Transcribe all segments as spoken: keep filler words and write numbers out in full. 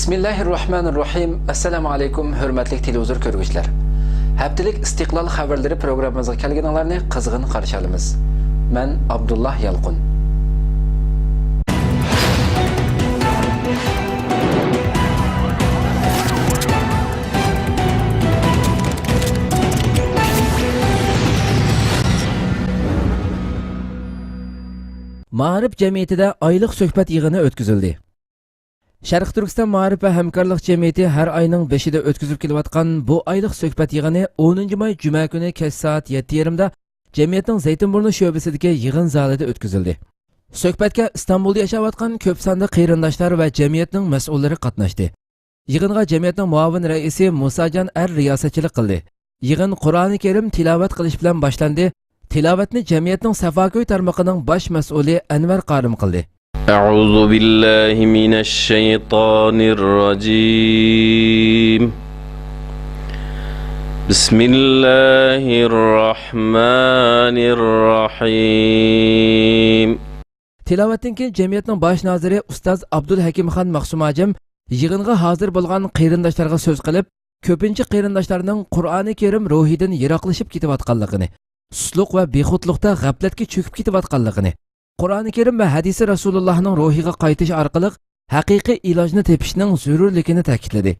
بىسمىللاھىررەھمانىررەھىم. ئەسسالامۇ ئەلەيكۇم، ھۆرمەتلىك تېلېۋىزور كۆرگۈچىلەر. ھەپتىلىك ئىستىقلال خەۋەرلىرى پروگراممىمىزغا كەلگىنىڭلارنى قىزغىن قارشى ئالىمىز. مەن ئابدۇللا يالقۇن. مائارىپ جەمئىيىتىدە ئايلىق سۆھبەت يىغىنى ئۆتكۈزۈلدى. شەرقىي تۈركىستان مائارىپ ۋە ھەمكارلىق جەمئىيىتى ھەر ئاينىڭ بېشىدا ئۆتكۈزۈپ كېلىۋاتقان بۇ ئايلىق سۆھبەت يىغىنى ئونىنچى ماي جۈمە كۈنى كەچ سائەت يەتتە يېرىمدا جەمئىيەتنىڭ زەيتىنبۇرنى شۆبىسىدىكى يىغىن زالىدا ئۆتكۈزۈلدى. سۆھبەتكە ئىستانبۇلدا ياشاۋاتقان كۆپ ساندا قېرىنداشلار ۋە جەمئىيەتنىڭ مەسئۇللىرى قاتناشتى. يىغىنغا جەمئىيەتنىڭ مۇئاۋىن رەئىسى مۇساجان ئەر رىياسەتچىلىك قىلدى. يىغىن قۇرئانى كەرىم تىلاۋەت قىلىش بىلەن باشلاندى. تىلاۋەتنى جەمئىيەتنىڭ سەفاكۆي تارمىقىنىڭ باش مەسئۇلى ئەنۋەر قارىم قىلدى. أعوذ بالله من الشيطان الرجيم. بسم الله الرحمن الرحيم. تىلاۋەتتىن كېيىن جەمئىيەتنىڭ باش نازىرى ئۇستاز ئابدۇلھەكىمخان مەخسۇمئاجىم يىغىنغا ھازىر بولغان قېرىنداشلارغا سۆز قىلىپ، كۆپىنچە قېرىنداشلارنىڭ قۇرئانى كەرىم روھىدىن يىراقلىشىپ كېتىۋاتقانلىقىنى، سۇسلۇق ۋە بىخۇدلۇقتا غەپلەتكە چۆكۈپ كېتىۋاتقانلىقىنى، قۇرئانى كەرىم ۋە ھەدىسى رەسۇلۇللاھنىڭ روھىغا قايتىش ئارقىلىق ھەقىقىي ئىلاجنى تېپىشنىڭ زۆرۈرلۈكىنى تەكىتلىدى.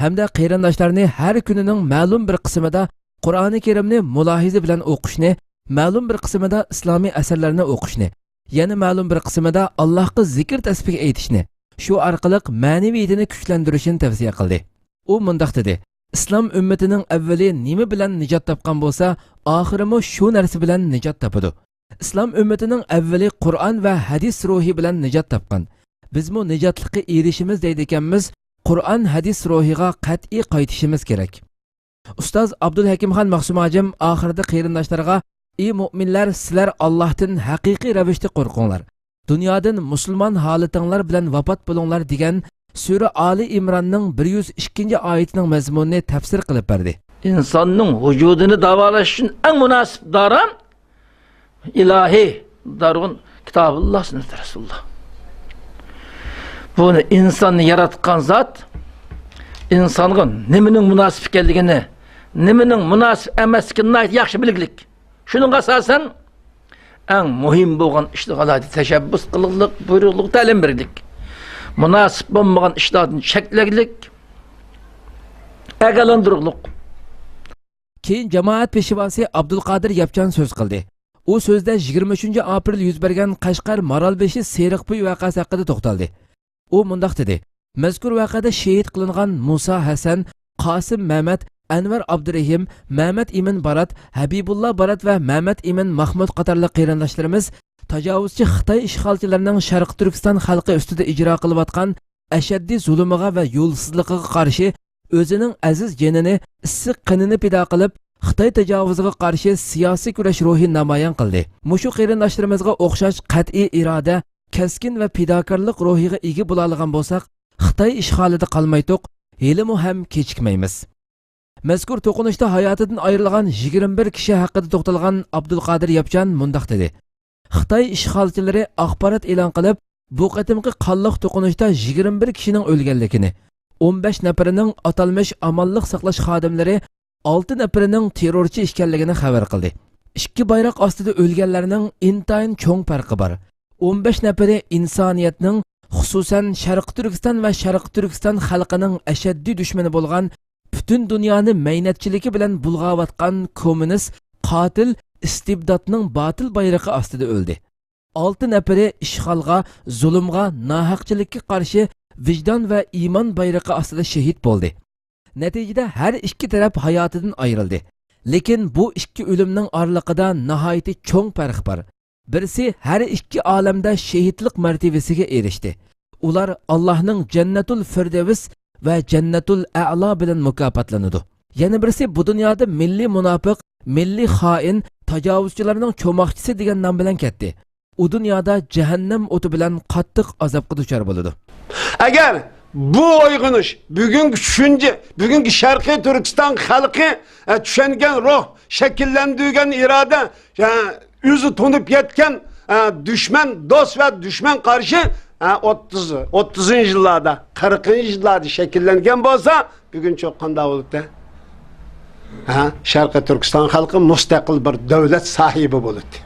ھەمدە قېرىنداشلارنى ھەر كۈنىنىڭ مەلۇم بىر قىسمىدا قۇرئانى كەرىمنى مۇلاھىزە بىلەن ئوقۇشنى، مەلۇم بىر قىسمىدا ئىسلامىي ئەسەرلەرنى ئوقۇشنى، يەنە مەلۇم بىر قىسمىدا ئاللاھقا زىكىر تەسبىھ ئېيتىشنى، شۇ ئارقىلىق مەنىۋىيىتىنى كۈچلەندۈرۈشىنى تەۋسىيە قىلدى. ئۇ مۇنداق دېدى، ئىسلام ئۈممىتىنىڭ ئەۋۋىلى نېمە بىلەن نىجات تاپقان بولسا، ئاخىرىمۇ شۇ نەرسە بىلەن نىجات تاپىدۇ. ئىسلام ئۈممىتىنىڭ ئەۋۋىلى قۇرئان ۋە ھەدىس روھى بىلەن نىجات تاپقان. بىزمۇ نىجاتلىققا ئېرىشىمىز دەيدىكەنمىز، قۇرئان، ھەدىس روھىغا قەتئىي قايتىشىمىز كېرەك. ئۇستاز ئابدۇلھەكىمخان مەخسۇمئاجىم ئاخىرىدا قېرىنداشلارغا، ئى مۆمىنلەر، سىلەر ئاللاھتىن ھەقىقىي رەۋىشتە قورقۇڭلار. دۇنيادىن مۇسۇلمان ھالىتىڭلار بىلەن ۋاپات بولۇڭلار دېگەن سۈرە ئالى ئىمراننىڭ بىر يۈز ئىككىنچى ئايىتىنىڭ مەزمۇنىنى تەپسىر قىلىپ بەردى. ئىنساننىڭ ۋۇجۇدىنى داۋالاش ئۈچۈن ئەڭ مۇناسىپ دارا ئىلاھىي دارىغۇن كىتابۇللا، سۈننىتى رەسۇلۇللا. بۇنى ئىنساننى ياراتقان زات ئىنسانغا نېمىنىڭ مۇناسىپ ئىكەنلىكىنى، نېمىنىڭ مۇناسىپ ئەمەسلىكىنى ناھايىتى ياخشى بىلگۈلۈك. شۇنىڭغا ئاساسەن، ئەڭ مۇھىم بولغان ئىشلارغا ئالاھىدە تەشەببۇس قىلغۇلۇق، بۇيرۇغلۇق، تەلىم بېرىگلىك. مۇناسىپ بولمىغان ئىشلاردىن چەكلەگلىك، ئاگاھلاندۇرۇغلۇق. كېيىن جامائەت پېشۋاسى ئابدۇلقادىر ياپچان سۆز قىلدى. ئۇ سۆزىدە يىگىرمە ئۈچىنچى ئاپرېل يۈز بەرگەن قەشقەر مارالبېشى سېرىقبوي ۋەقەسى ھەققىدە توختالدى. ئۇ مۇنداق دېدى، مەزكۇر ۋەقەدە شېھىت قىلىنغان مۇسا ھەسەن، قاسىم مەمەت، ئەنۋەر ئابدۇرېھىم، مەمەت ئىمىن بارات، ھەبىبۇللا بارات ۋە مەمەت ئىمىن ماھمۇت قاتارلىق قېرىنداشلىرىمىز تاجاۋۇزچى خىتاي ئىشغالچىلىرىنىڭ شەرقىي تۈركىستان خەلقى ئۈستىدە ئىجرا قىلىۋاتقان ئەشەددىي زۇلۇمىغا ۋە يولسىزلىقىغا قارشى ئۆزىنىڭ ئەزىز جېنىنى، ئىسسىق قېنىنى پىدا قىلىپ، خىتاي تاجاۋۇزىغا قارشى سىياسىي كۈرەش روھى نامايان قىلدى. مۇشۇ قېرىنداشلىرىمىزغا ئوخشاش قەتئىي ئىرادە، كەسكىن ۋە پىداكارلىق روھىغا ئىگە بولالىغان بولساق، خىتاي ئىشغالىدا قالمايتتۇق، ھېلىمۇ ھەم كېچىكمەيمىز. مەزكۇر توقۇنۇشتا ھاياتىدىن ئايرىلغان يىگىرمە بىر كىشى ھەققىدە توختالغان ئابدۇلقادىر ياپچان مۇنداق دېدى، خىتاي ئىشغالچىلىرى ئاخبارات ئېلان قىلىپ، بۇ قېتىمقى قانلىق توقۇنۇشتا يىگىرمە بىر كىشىنىڭ ئۆلگەنلىكىنى، ئون بەش نەپىرىنىڭ ئاتالمىش ئامانلىق ساقلاش خادىملىرى، ئالتە نەپىرىنىڭ تېررورچى ئىكەنلىكىنى خەۋەر قىلدى. ئىككى بايراق ئاستىدا ئۆلگەنلەرنىڭ ئىنتايىن چوڭ پەرقى بار. ئون بەش نەپىرى ئىنسانىيەتنىڭ، خۇسۇسەن، شەرقىي تۈركىستان ۋە شەرقىي تۈركىستان خەلقىنىڭ ئەشەددىي دۈشمىنى بولغان، پۈتۈن دۇنيانى مەينەتچىلىكى بىلەن بۇلغاۋاتقان كوممۇنىست قاتىل ئىستىبداتنىڭ باتىل بايرىقى ئاستىدا ئۆلدى. ئالتە نەپىرى ئىشغالغا، زۇلۇمغا، ناھەقچىلىككە قارشى ۋىجدان ۋە ئىمان بايرىقى ئاستىدا شېھىت بولدى. نەتىجىدە ھەر ئىككى تەرەپ ھاياتىدىن ئايرىلدى. لېكىن بۇ ئىككى ئۆلۈمنىڭ ئارىلىقىدا ناھايىتى چوڭ پەرق بار. بىرسى ھەر ئىككى ئالەمدە شېھىتلىق مەرتىۋىسىگە ئېرىشتى. ئۇلار ئاللاھنىڭ جەننەتۇل فىردەۋس ۋە جەننەتۇل ئەئلا بىلەن مۇكاپاتلىنىدۇ. يەنە بىرسى بۇ دۇنيادا مىللىي مۇناپىق، مىللىي خائىن، تاجاۋۇزچىلارنىڭ چوماقچىسى دېگەن نام بىلەن كەتتى. ئۇ دۇنيادا جەھەننەم ئوتى بىلەن قاتتىق ئازابقا دۇچار بولىدۇ. ئەگەر بۇ ئويغىنىش، بۈگۈنكى چۈشەنچە، بۈگۈنكى شەرقىي تۈركىستان خەلقى، ئە، چۈشەنگەن روھ، شەكىللەندۈرگەن ئىرادە، ئە، ئۆزى تونۇپ يەتكەن، ئە، دۈشمەن دوست ۋە دۈشمەن قارشى ھە، ئوتتۇز، ئوتتۇزىنچى يىللاردا، قىرىقىنچى يىللاردا شەكىللەنگەن بولسا، بۈگۈنچە قانداق بولاتتى؟ ھە، شەرقىي تۈركىستان خەلقى مۇستەقىل بىر دۆلەت ساھىبى بولاتتى.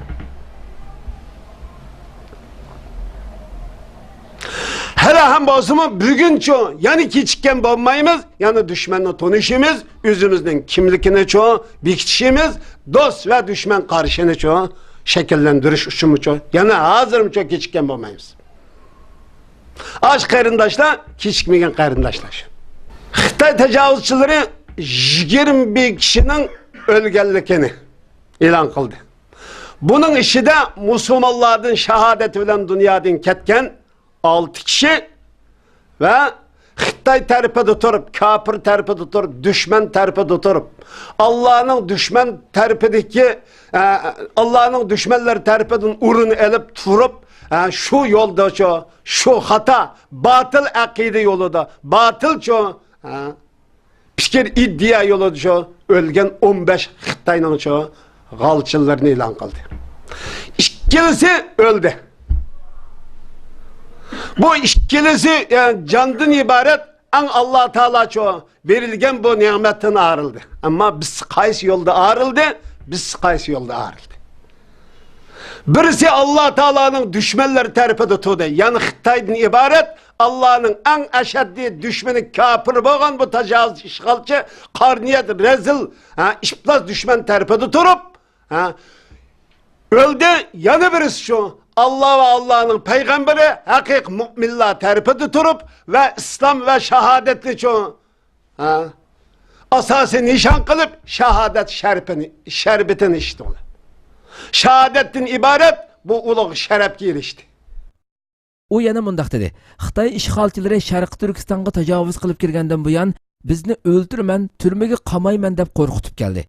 ھېلى ھەم بولسىمۇ بۈگۈنچۇ يەنە كېچىككەن بولمايمىز، يەنە دۈشمەننى تونۇشىمىز، ئۆزىمىزنىڭ كىملىكىنىچۇ بېكىتىشىمىز، دوست ۋە دۈشمەن قارىشىنىچۇ شەكىللەندۈرۈش ئۈچۈنمۇچۇ يەنە ھازىرمۇچۇ كېچىككەن بولمايمىز. ئاش قېرىنداشلار، كېچىكمىگەن قېرىنداشلار. خىتاي تاجاۋۇزچىلىرى يىگىرمە بىر كىشىنىڭ ئۆلگەنلىكىنى ئېلان قىلدى. بۇنىڭ ئىچىدە مۇسۇلمانلاردىن شاھادەت بىلەن دۇنيادىن كەتكەن ئالتە كىشى ۋە خىتاي تەرىپىدە تۇرۇپ، كاپىر تەرىپىدە تۇرۇپ، دۈشمەن تەرىپىدە تۇرۇپ، ئاللانىڭ دۈشمەن تەرىپىدىكى، ئە، ئاللانىڭ دۈشمەنلىرى تەرىپىدىن ئورۇن ئېلىپ تۇرۇپ، ئە، شۇ يولدىچۇ، شۇ خاتا، باتىل ئەقىدە يولىدا، باتىلچۇ، ئە، پىكىر، ئىدىيە يولىدا شۇ ئۆلگەن ئون بەش خىتاينىڭ شۇ غالچىلىرىنى ئېلان قىلدى. ئىككىلىسى ئۆلدى. بۇ ئىككىلىسى، يەنى جاندىن ئىبارەت ئەڭ ئاللا تائالا شۇ بېرىلگەن بۇ نېمەتتىن ئايرىلدى. ئەمما بىز قايسى يولدا ئايرىلدى؟ بىز قايسى يولدا ئايرىلدى؟ بىرسى ئاللا تائالانىڭ دۈشمەنلىرى تەرىپىدە تۇردى، يەنى خىتايدىن ئىبارەت ئاللانىڭ ئەڭ ئەشەددىي دۈشمىنى كاپىر بولغان بۇ تاجاۋۇزچى ئىشغالچى قارا نىيەت رەزىل، ھە، ئىپلاس دۈشمەن تەرىپىدە تۇرۇپ، ھە، ئۆلدى. يەنە بىرسى شۇ، ئاللا ۋە ئاللانىڭ پەيغەمبىرى ھەقىقىي مۇئمىنلار تەرىپىدە تۇرۇپ ۋە ئىسلام ۋە شاھادەتنى شۇ، ھە، ئاساسىي نىشان قىلىپ، شاھادەت شەرىپىنى، شەربىتىنى ئىچتى ئۇلار. شاھادەتتىن ئىبارەت بۇ ئۇلۇغ شەرەپكە ئېرىشتى. ئۇ يەنە مۇنداق دېدى: خىتاي ئىشغالچىلىرى شەرقىي تۈركىستانغا تاجاۋۇز قىلىپ كىرگەندىن بۇيان، بىزنى ئۆلتۈرىمەن، تۈرمىگە قامايمەن دەپ قورقۇتۇپ كەلدى.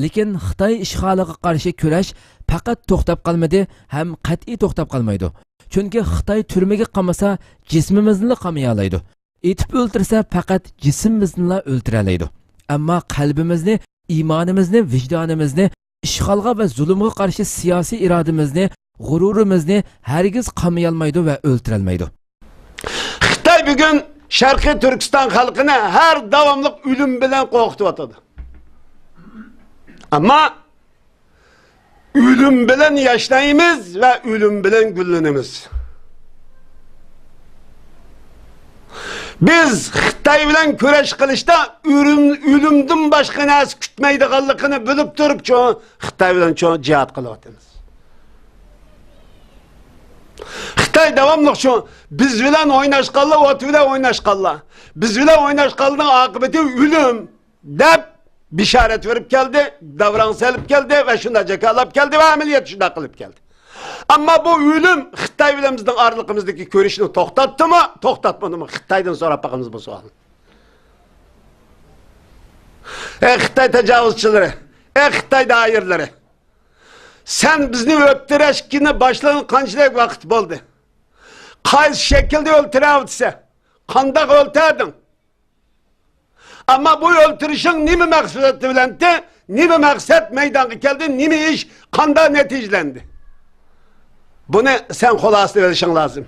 لېكىن خىتاي ئىشغالىغا قارشى كۈرەش پەقەت توختاپ قالمىدى ھەم قەتئىي توختاپ قالمايدۇ. چۈنكى خىتاي تۈرمىگە قامىسا، جىسمىمىزنىلا قامىيالايدۇ. ئېتىپ ئۆلتۈرسە، پەقەت جىسمىمىزنىلا ئۆلتۈرەلەيدۇ. ئەمما قەلبىمىزنى، ئىمانىمىزنى، ۋىجدانىمىزنى، ئىشغالغا ۋە زۇلۇمغا قارشى سىياسىي ئىرادىمىزنى، غۇرۇرىمىزنى ھەرگىز قامىيالمايدۇ ۋە ئۆلتۈرەلمەيدۇ. خىتاي بۈگۈن شەرقىي تۈركىستان خەلقىنى ھەر داۋاملىق ئۆلۈم بىلەن قورقۇتۇۋاتىدۇ. ئەمما ئۆلۈم بىلەن ياشنايمىز ۋە ئۆلۈم بىلەن گۈللىنىمىز. بىز خىتاي بىلەن كۈرەش قىلىشتا ئۆلۈم، ئۆلۈمدىن باشقا نەرسە كۈتمەيدىغانلىقىنى بىلىپ تۇرۇپچۇ، خىتاي بىلەن چوڭ جىھاد قىلىۋاتىمىز. خىتاي داۋاملىق شۇ، بىز بىلەن ئويناشقانلار، ئوت بىلەن ئويناشقانلار، بىز بىلەن ئويناشقانلارنىڭ ئاقىۋىتى ئۆلۈم، دەپ بېشارەت بېرىپ كەلدى، داۋراڭ سېلىپ كەلدى ۋە شۇنداق جاكارلاپ كەلدى ۋە ئەمەلىيەتتە شۇنداق قىلىپ كەلدى. ئەمما بۇ ئۆلۈم خىتاي بىلەن بىزنىڭ ئارىلىقىمىزدىكى كۈرەشنى توختاتتىمۇ، توختاتمىدىمۇ؟ خىتايدىن سوراپ باقىمىز بۇ سوئالنى. ئەي خىتاي تاجاۋۇزچىلىرى، ئەي خىتاي دائىرىلىرى، سەن بىزنى ئۆلتۈرۈشكىنى باشلىغىلى قانچىلىك ۋاقىت بولدى؟ قايسى شەكىلدە ئۆلتۈرەۋاتىسەن؟ قانداق ئۆلتۈردۈڭ؟ ئەمما بۇ ئۆلتۈرۈشۈڭ نېمە مەقسەت بىلەنتى؟ نېمە مەقسەت مەيدانغا كەلدى؟ نېمە ئىش؟ قانداق نەتىجىلەندى؟ بۇنى سەن خۇلاسىلىۋېلىشىڭ لازىم.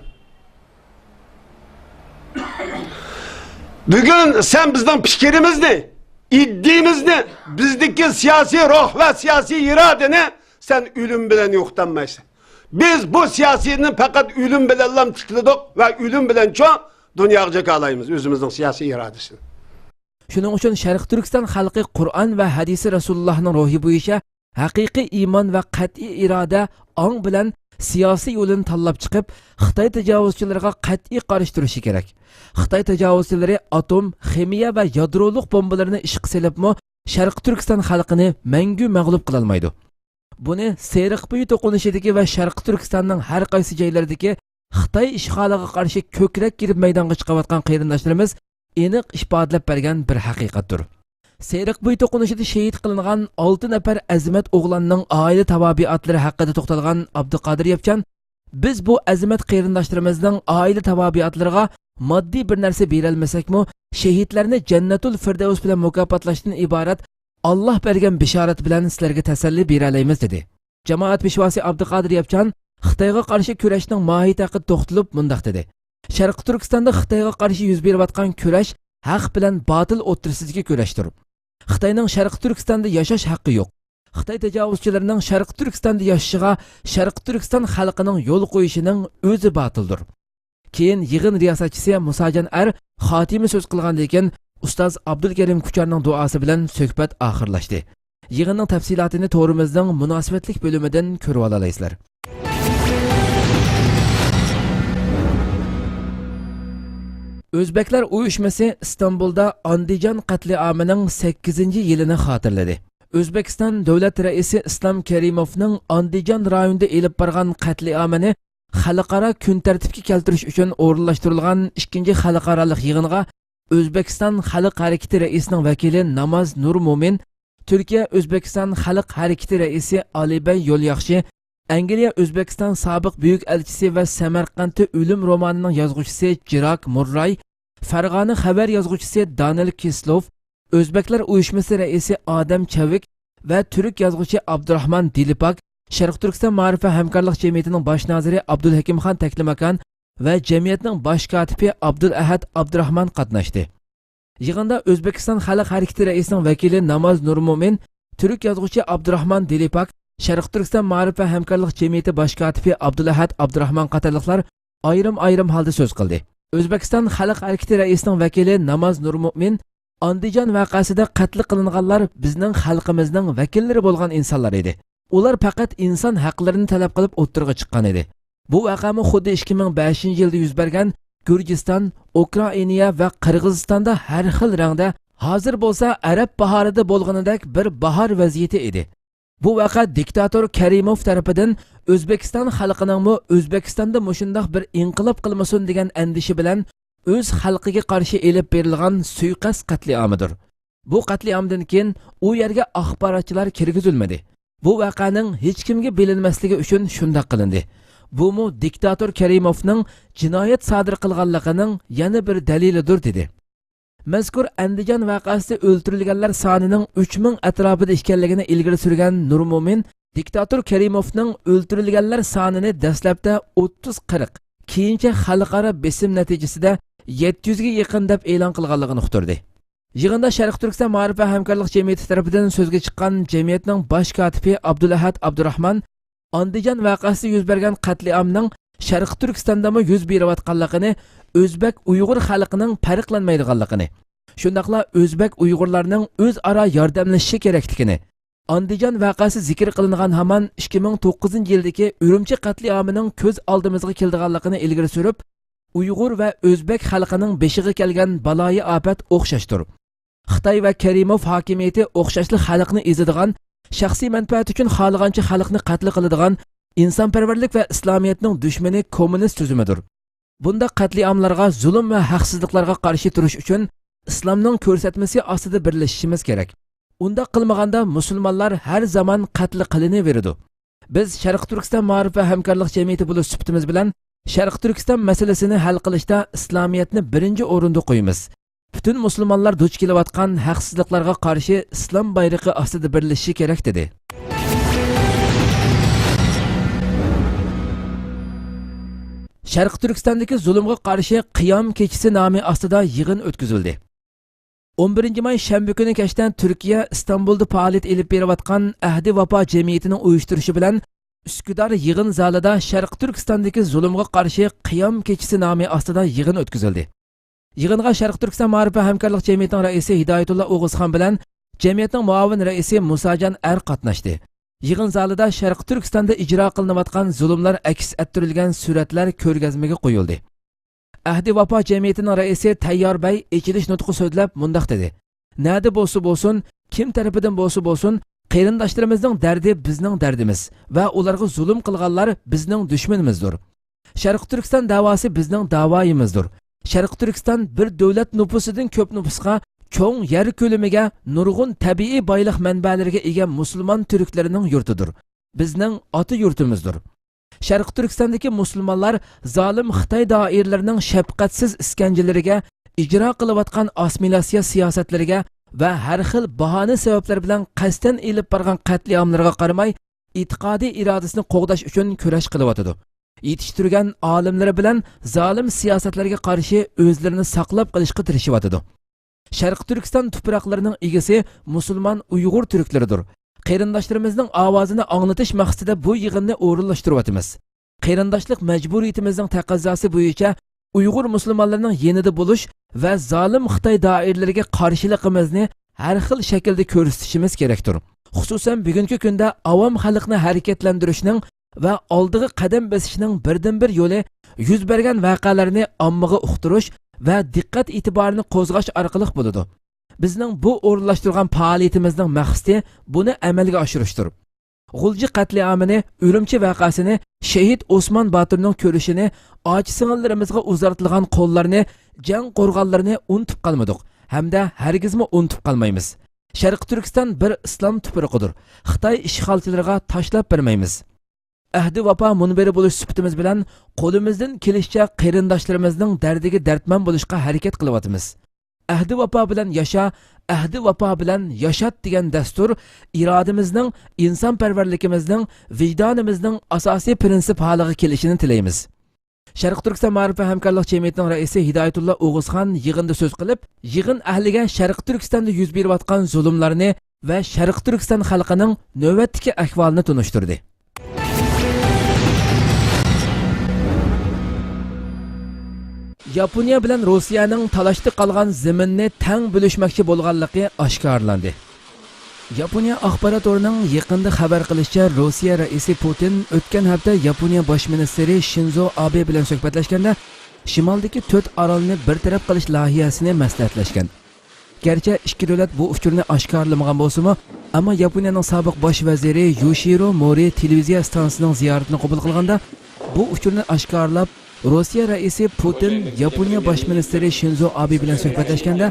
بۈگۈن سەن بىزنىڭ پىكرىمىزنى، ئىدىيىمىزنى، بىزدىكى سىياسىي روھ ۋە سىياسىي ئىرادىنى سەن ئۆلۈم بىلەن يوقىتالمايسەن. بىز بۇ سىياسىينى پەقەت ئۆلۈم بىلەنلا تىكلىدۇق ۋە ئۆلۈم بىلەنچۇ دۇنياغا جاكارلايمىز ئۆزىمىزنىڭ سىياسىي ئىرادىسىنى. شۇنىڭ ئۈچۈن شەرقىي تۈركىستان خەلقى قۇرئان ۋە ھەدىسى رەسۇلۇللاھنىڭ روھى بويىچە ھەقىقىي ئىمان ۋە قەتئىي ئىرادە، ئاڭ بىلەن سىياسىي يولىنى تاللاپ چىقىپ، خىتاي تاجاۋۇزچىلىرىغا قەتئىي قارشى تۇرۇشى كېرەك. خىتاي تاجاۋۇزچىلىرى ئاتوم، خىمىيە ۋە يادرولۇق بومبىلىرىنى ئىشقا سېلىپمۇ شەرقىي تۈركىستان خەلقىنى مەڭگۈ مەغلۇپ قىلالمايدۇ. بۇنى سېرىق بويى توقۇنۇشىدىكى ۋە شەرقىي تۈركىستاننىڭ ھەر قايسى جايلىرىدىكى خىتاي ئىشغالىغا قارشى كۆكرەك كېرىپ مەيدانغا چىقىۋاتقان قېرىنداشلىرىمىز ئېنىق ئىپادىلەپ بەرگەن بىر ھەقىقەتتۇر. سېرىق بويى توقۇنۇشىدا شېھىت قىلىنغان ئالتە نەپەر ئەزىمەت ئوغلاننىڭ ئائىلە تاۋابىئاتلىرى ھەققىدە توختالغان ئابدۇقادىر ياپچان، بىز بۇ ئەزىمەت قېرىنداشلىرىمىزنىڭ ئائىلە تاۋابىئاتلىرىغا ماددىي بىر نەرسە بېرەلمىسەكمۇ، شېھىتلەرنى جەننەتۇل فىردەۋس بىلەن مۇكاپاتلاشتىن ئىبارەت ئاللا بەرگەن بېشارەت بىلەن سىلەرگە تەسەللى بېرەلەيمىز، دېدى. جامائەت پېشۋاسى ئابدۇقادىر ياپچان خىتايغا قارشى كۈرەشنىڭ ماھىيىتى ھەققىدە توختىلىپ مۇنداق دېدى: شەرقىي تۈركىستاندا خىتايغا قارشى يۈز بېرىۋاتقان كۈرەش ھەق بىلەن باتىل ئوتتۇرىسىدىكى كۈرەشتۇر. خىتاينىڭ شەرقىي تۈركىستاندا ياشاش ھەققى يوق. خىتاي تاجاۋۇزچىلىرىنىڭ شەرقىي تۈركىستاندا ياشىشىغا شەرقىي تۈركىستان خەلقىنىڭ يول قويۇشىنىڭ ئۆزى باتىلدۇر. كېيىن يىغىن رىياسەتچىسى مۇساجان ئەر خاتىمە سۆز قىلغاندىن كېيىن، ئۇستاز ئابدۇلكەرىم كۇچارنىڭ دۇئاسى بىلەن سۆھبەت ئاخىرلاشتى. يىغىننىڭ تەپسىلاتىنى تورىمىزنىڭ مۇناسىۋەتلىك بۆلۈمىدىن كۆرۈۋالالايسىلەر. ئۆزبەكلەر ئۇيۇشمىسى ئىستانبۇلدا ئاندىجان قەتلىئامىنىڭ سەككىزىنچى يىلىنى خاتىرىلىدى. ئۆزبېكىستان دۆلەت رەئىسى ئىسلام كەرىموۋنىڭ ئاندىجان رايونىدا ئېلىپ بارغان قەتلىئامىنى خەلقئارا كۈن تەرتىپكە كەلتۈرۈش ئۈچۈن ئورۇنلاشتۇرۇلغان ئىككىنچى خەلقئارالىق يىغىنغا ئۆزبېكىستان خەلق ھەرىكىتى رەئىسىنىڭ ۋەكىلى ناماز نۇرمۇمىن، تۈركىيە ئۆزبېكىستان خەلق ھەرىكىتى رەئىسى ئالىبەي يولياخشى، ئەنگلىيە ئۆزبېكىستان سابىق بۈيۈك ئەلچىسى ۋە سەمەرقەنتتە ئۆلۈم رومانىنىڭ يازغۇچىسى جىراك مۇرراي، فەرغانە خەۋەر يازغۇچىسى دانىل كىسلوف، ئۆزبەكلەر ئۇيۇشمىسى رەئىسى ئادەم چەۋىك ۋە تۈرك يازغۇچى ئابدۇراخمان دىلىپاك، شەرقىي تۈركىستان مائارىپ ۋە ھەمكارلىق جەمئىيىتىنىڭ باش نازىرى ئابدۇلھەكىمخان تەكلىماكان ۋە جەمئىيەتنىڭ باش كاتىپى ئابدۇلئەھەد ئابدۇراخمان قاتناشتى. يىغىندا ئۆزبېكىستان خەلق ھەرىكىتى رەئىسىنىڭ ۋەكىلى ناماز نۇرمۇمىن، تۈرك يازغۇچى ئابدۇراخمان دىلىپاك، شەرقىي تۈركىستان مائارىپ ۋە ھەمكارلىق جەمئىيىتى باش كاتىپى ئابدۇلئەھەد ئابدۇراخمان قاتارلىقلار ئايرىم-ئايرىم ھالدا سۆز قىلدى. ئۆزبېكىستان خەلق ھەرىكىتى رەئىسىنىڭ ۋەكىلى ناماز نۇرمۇمىن، ئاندىجان ۋەقەسىدە قەتل قىلىنغانلار بىزنىڭ خەلقىمىزنىڭ ۋەكىللىرى بولغان ئىنسانلار ئىدى. ئۇلار پەقەت ئىنسان ھەقلىرىنى تەلەپ قىلىپ ئوتتۇرىغا چىققان ئىدى. بۇ ۋەقەمۇ خۇددى ئىككى مىڭ بەشىنچى يىلدا يۈز بەرگەن گۈرجىستان، ئۇكرائىنىيە ۋە قىرغىزىستاندا ھەر خىل رەڭدە، ھازىر بولسا ئەرەب باھارىدا بولغىنىدەك بىر باھار ۋەزىيىتى ئىدى. بۇ ۋەقە دىكتاتور كەرىموف تەرىپىدىن ئۆزبېكىستان خەلقىنىڭمۇ ئۆزبېكىستاندا مۇشۇنداق بىر ئىنقىلاب قىلمىسۇن دېگەن ئەندىشە بىلەن ئۆز خەلقىگە قارشى ئېلىپ بېرىلغان سۇيىقەست قەتلىئامىدۇر. بۇ قەتلىئامدىن كېيىن ئۇ يەرگە ئاخباراتچىلار كىرگۈزۈلمىدى. بۇ ۋەقەنىڭ ھېچكىمگە بىلىنمەسلىكى ئۈچۈن شۇنداق قىلىندى. بۇمۇ دىكتاتور كەرىموفنىڭ جىنايەت سادىر قىلغانلىقىنىڭ يەنە بىر دەلىلىدۇر، دېدى. مەزكۇر ئەندىجان ۋەقەسىدە ئۆلتۈرۈلگەنلەر سانىنىڭ ئۈچ مىڭ ئەتراپىدا ئىكەنلىكىنى ئىلگىرى سۈرگەن نۇرمۇمىن، دىكتاتور كەرىموفنىڭ ئۆلتۈرۈلگەنلەر سانىنى دەسلەپتە ئوتتۇز قىرىق، كېيىنچە خەلقئارا بېسىم نەتىجىسىدە يەتتە يۈزگە يېقىن دەپ ئېلان قىلغانلىقىنى ئۇقتۇردى. يىغىندا شەرقىي تۈركىستان مائارىپ ۋە ھەمكارلىق جەمئىيىتى تەرىپىدىن سۆزگە چىققان جەمئىيەتنىڭ باش كاتىپى ئابدۇلئەھەد ئابدۇراخمان ئاندىجان ۋەقەسىدە يۈز بەرگەن قەتلىئامنىڭ شەرقىي تۈركىستاندىمۇ يۈز بېرىۋاتقانلىقىنى، ئۆزبەك ئۇيغۇر خەلقىنىڭ پەرقلەنمەيدىغانلىقىنى، شۇنداقلا ئۆزبەك ئۇيغۇرلارنىڭ ئۆزئارا ياردەملىشىشى كېرەكلىكىنى، ئاندىجان ۋەقەسى زىكىر قىلىنغان ھامان ئىككى مىڭ توققۇزىنچى يىلدىكى ئۈرۈمچى قەتلىئامىنىڭ كۆز ئالدىمىزغا كېلىدىغانلىقىنى ئىلگىرى سۈرۈپ، ئۇيغۇر ۋە ئۆزبەك خەلقىنىڭ بېشىغا كەلگەن بالايىئاپەت ئوخشاشتۇر. خىتاي ۋە كەرىموف ھاكىمىيىتى ئوخشاشلا خەلقنى ئېزىدىغان، شەخسىي مەنپەئەت ئۈچۈن خالىغانچە خەلقنى قەتل قىلىدىغان، ئىنسانپەرۋەرلىك ۋە ئىسلامىيەتنىڭ دۈشمىنى كوممۇنىست تۈزۈمىدۇر. بۇنداق قەتلىئاملارغا، زۇلۇم ۋە ھەقسىزلىقلارغا قارشى تۇرۇش ئۈچۈن ئىسلامنىڭ كۆرسەتمىسى ئاستىدا بىرلىشىشىمىز كېرەك. ئۇنداق قىلمىغاندا مۇسۇلمانلار ھەر زامان قەتل قىلىنىۋېرىدۇ. بىز شەرقىي تۈركىستان مائارىپ ۋە ھەمكارلىق جەمئىيىتى بولۇش سۈپىتىمىز بىلەن شەرقىي تۈركىستان مەسىلىسىنى ھەل قىلىشتا ئىسلامىيەتنى بىرىنچى ئورۇندا قويىمىز. پۈتۈن مۇسۇلمانلار دۇچ كېلىۋاتقان ھەقسىزلىقلارغا قارشى ئىسلام بايرىقى ئاستىدا بىرلىشىشى كېرەك، دېدى. شەرقىي تۈركىستاندىكى زۇلۇمغا قارشى قىيام كېچىسى نامى ئاستىدا يىغىن ئۆتكۈزۈلدى. ئون بىرىنچى ماي شەنبە كۈنى كەچتە تۈركىيە ئىستانبۇلدا پائالىيەت ئېلىپ بېرىۋاتقان ئەھدى ۋاپا جەمئىيىتىنىڭ ئۇيۇشتۇرۇشى بىلەن ئۈسكۈدار يىغىن زالىدا شەرقىي تۈركىستاندىكى زۇلۇمغا قارشى قىيام كېچىسى نامى ئاستىدا يىغىن ئۆتكۈزۈلدى. يىغىنغا شەرقىي تۈركىستان مائارىپ ۋە ھەمكارلىق جەمئىيىتىنىڭ رەئىسى ھىدايەتۇللا ئوغۇزخان بىلەن جەمئىيەتنىڭ مۇئاۋىن رەئىسى مۇساجان ئەر قاتناشتى. يىغىن زالىدا شەرقىي تۈركىستاندا ئىجرا قىلىنىۋاتقان زۇلۇملار ئەكس ئەتتۈرۈلگەن سۈرەتلەر كۆرگەزمىگە قويۇلدى. ئەھدى ۋاپا جەمئىيىتىنىڭ رەئىسى تەييار بەي ئېچىلىش نۇتقى سۆزلەپ مۇنداق دېدى: نەدە بولسا بولسۇن، كىم تەرىپىدىن بولسا بولسۇن، قېرىنداشلىرىمىزنىڭ دەردى بىزنىڭ دەردىمىز ۋە ئۇلارغا زۇلۇم قىلغانلار بىزنىڭ دۈشمىنىمىزدۇر. شەرقىي تۈركىستان داۋاسى بىزنىڭ داۋايىمىزدۇر. شەرقىي تۈركىستان بىر دۆلەت نوپۇسىدىن كۆپ نوپۇسقا، چوڭ يەر كۆلىمىگە، نۇرغۇن تەبىئىي بايلىق مەنبەلىرىگە ئىگە مۇسۇلمان تۈركلىرىنىڭ يۇرتىدۇر. بىزنىڭ ئاتا يۇرتىمىزدۇر. شەرقىي تۈركىستاندىكى مۇسۇلمانلار زالىم خىتاي دائىرىلىرىنىڭ شەپقەتسىز ئىسكەنجىلىرىگە، ئىجرا قىلىۋاتقان ئاسسىمىلياتسىيە سىياسەتلىرىگە ۋە ھەر خىل باھانە سەۋەبلەر بىلەن قەستەن ئېلىپ بارغان قەتلىئاملىرىغا قارىماي، ئېتىقادىي ئىرادىسىنى قوغداش ئۈچۈن كۈرەش قىلىۋاتىدۇ. يېتىشتۈرگەن ئالىملىرى بىلەن زالىم سىياسەتلەرگە قارشى ئۆزلىرىنى ساقلاپ قېلىشقا تىرىشىۋاتىدۇ. شەرقىي تۈركىستان تۇپراقلىرىنىڭ ئىگىسى مۇسۇلمان ئۇيغۇر تۈركلىرىدۇر. قېرىنداشلىرىمىزنىڭ ئاۋازىنى ئاڭلىتىش مەقسىتىدە بۇ يىغىننى ئورۇنلاشتۇرۇۋاتىمىز. قېرىنداشلىق مەجبۇرىيىتىمىزنىڭ تەقەززاسى بويىچە ئۇيغۇر مۇسۇلمانلىرىنىڭ يېنىدا بولۇش ۋە زالىم خىتاي دائىرىلىرىگە قارشىلىقىمىزنى ھەر خىل شەكىلدە كۆرسىتىشىمىز كېرەكتۇر. خۇسۇسەن، بۈگۈنكى كۈندە ئاۋام خەلقنى ھەرىكەتلەندۈرۈشنىڭ ۋە ئالدىغا قەدەم بېسىشنىڭ بىردىنبىر يولى يۈز بەرگەن ۋەقەلەرنى ئاممىغا ئۇقتۇرۇش ۋە دىققەت ئېتىبارىنى قوزغاش ئارقىلىق بولىدۇ. بىزنىڭ بۇ ئورۇنلاشتۇرغان پائالىيىتىمىزنىڭ مەقسىتى بۇنى ئەمەلگە ئاشۇرۇشتۇر. غۇلجا قەتلىئامىنى، ئۈرۈمچى ۋەقەسىنى، شېھىت ئوسمان باتۇرنىڭ كۈرىشىنى، ئاچا-سىڭىللىرىمىزغا ئۇزارتىلغان قوللارنى، جەڭ قورغانلىرىنى ئۇنتۇپ قالمىدۇق ھەمدە ھەرگىزمۇ ئۇنتۇپ قالمايمىز. شەرقىي تۈركىستان بىر ئىسلام تۇپرىقىدۇر. خىتاي ئىشغالچىلىرىغا تاشلاپ بەرمەيمىز. ئەھدى ۋاپا مۇنبىرى بولۇش سۈپىتىمىز بىلەن قولىمىزدىن كېلىشىچە قېرىنداشلىرىمىزنىڭ دەردىگە دەردمان بولۇشقا ھەرىكەت قىلىۋاتىمىز. ئەھدى ۋاپا بىلەن ياشا، ئەھدى ۋاپا بىلەن ياشات دېگەن دەستۇر ئىرادىمىزنىڭ، ئىنسانپەرۋەرلىكىمىزنىڭ، ۋىجدانىمىزنىڭ ئاساسىي پىرىنسىپ ھالىغا كېلىشىنى تىلەيمىز. شەرقىي تۈركىستان مائارىپ ۋە ھەمكارلىق جەمئىيىتىنىڭ رەئىسى ھىدايەتۇللا ئوغۇزخان يىغىندا سۆز قىلىپ، يىغىن ئەھلىگە شەرقىي تۈركىستاندا يۈز بېرىۋاتقان زۇلۇملارنى ۋە شەرقىي تۈركىستان خەلقىنىڭ نۆۋەتتىكى ئەھۋالىنى تونۇشتۇردى. ياپونىيە بىلەن روسىيەنىڭ تالاشتا قالغان زېمىننى تەڭ بۆلۈشمەكچى بولغانلىقى ئاشكارىلاندى. ياپونىيە ئاخبارات تورىنىڭ يېقىندا خەۋەر قىلىشىچە، روسىيە رەئىسى پۇتىن ئۆتكەن ھەپتە ياپونىيە باش مىنىستىرى شىنزو ئابې بىلەن سۆھبەتلەشكەندە، شىمالدىكى تۆت ئارالنى بىر تەرەپ قىلىش لايىھەسىنى مەسلىھەتلەشكەن. گەرچە ئىككى دۆلەت بۇ ئۇچۇرنى ئاشكارىلىمىغان بولسىمۇ، ئەمما ياپونىيەنىڭ سابىق باش ۋەزىرى يوشىرو مورى تېلېۋىزىيە ئىستانسىسىنىڭ زىيارىتىنى قوبۇل قىلغاندا، بۇ ئۇچۇرنى ئاشكارىلاپ، روسىيە رەئىسى پۇتىن ياپونىيە باش مىنىستىرى شىنزو ئابې بىلەن سۆھبەتلەشكەندە،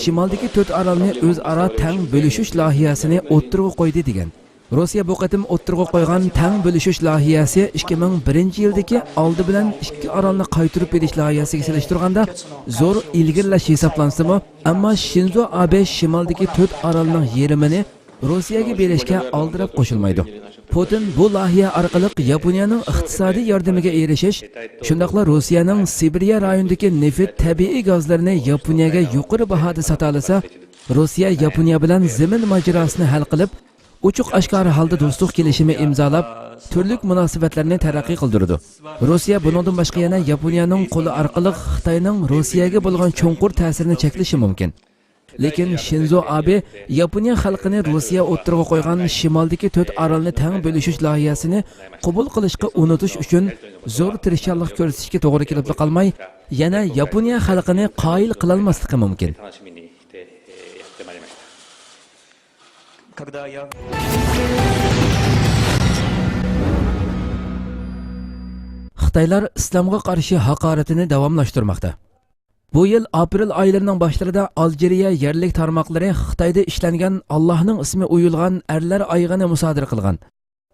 شىمالدىكى تۆت ئارالنى ئۆزئارا تەڭ بۆلۈشۈش لايىھەسىنى ئوتتۇرىغا قويدى، دېگەن. روسىيە بۇ قېتىم ئوتتۇرىغا قويغان تەڭ بۆلۈشۈش لايىھەسى ئىككى مىڭ بىرىنچى يىلدىكى ئالدى بىلەن ئىككى ئارالنى قايتۇرۇپ ئېلىش لايىھەسىگە سېلىشتۇرغاندا زور ئىلگىرىلەش ھېسابلانسىمۇ، ئەمما شىنزو ئابې شىمالدىكى تۆت ئارالنىڭ يېرىمىنى روسىيەگە بېرىشكە ئالدىراپ قوشۇلمايدۇ. پۇتىن بۇ لايىھە ئارقىلىق ياپونىيەنىڭ ئىقتىسادىي ياردىمىگە ئېرىشىش، شۇنداقلا روسىيەنىڭ سىبىرىيە رايونىدىكى نېفىت تەبىئىي گازلىرىنى ياپونىيەگە يۇقىرى باھادا ساتالىسا، روسىيە ياپونىيە بىلەن زېمىن ماجىراسىنى ھەل قىلىپ، ئوچۇق-ئاشكارا ھالدا دوستلۇق كېلىشىمى ئىمزالاپ، تۈرلۈك مۇناسىۋەتلەرنى تەرەققىي قىلدۇرىدۇ. روسىيە بۇنىڭدىن باشقا يەنە ياپونىيەنىڭ قولى ئارقىلىق خىتاينىڭ روسىيەگە بولغان چوڭقۇر تەسىرىنى چەكلىشى مۇمكىن. لېكىن شىنزو ئابې ياپونىيە خەلقىنى روسىيە ئوتتۇرىغا قويغان شىمالدىكى تۆت ئارالنى تەڭ بۆلۈشۈش لايىھەسىنى قوبۇل قىلىشقا ئۇنىتىش ئۈچۈن زور تىرىشچانلىق كۆرسىتىشكە توغرا كېلىپلا قالماي، يەنە ياپونىيە خەلقىنى قايىل قىلالماسلىقى مۇمكىن. خىتايلار ئىسلامغا قارشى ھاقارىتىنى داۋاملاشتۇرماقتا. بۇ يىل ئاپرېل ئايلىرىنىڭ باشلىرىدا ئالجىرىيە يەرلىك تارماقلىرى خىتايدا ئىشلەنگەن ئاللاھنىڭ ئىسمى ئويۇلغان ئەرلەر ئايىغىنى مۇسادىرە قىلغان.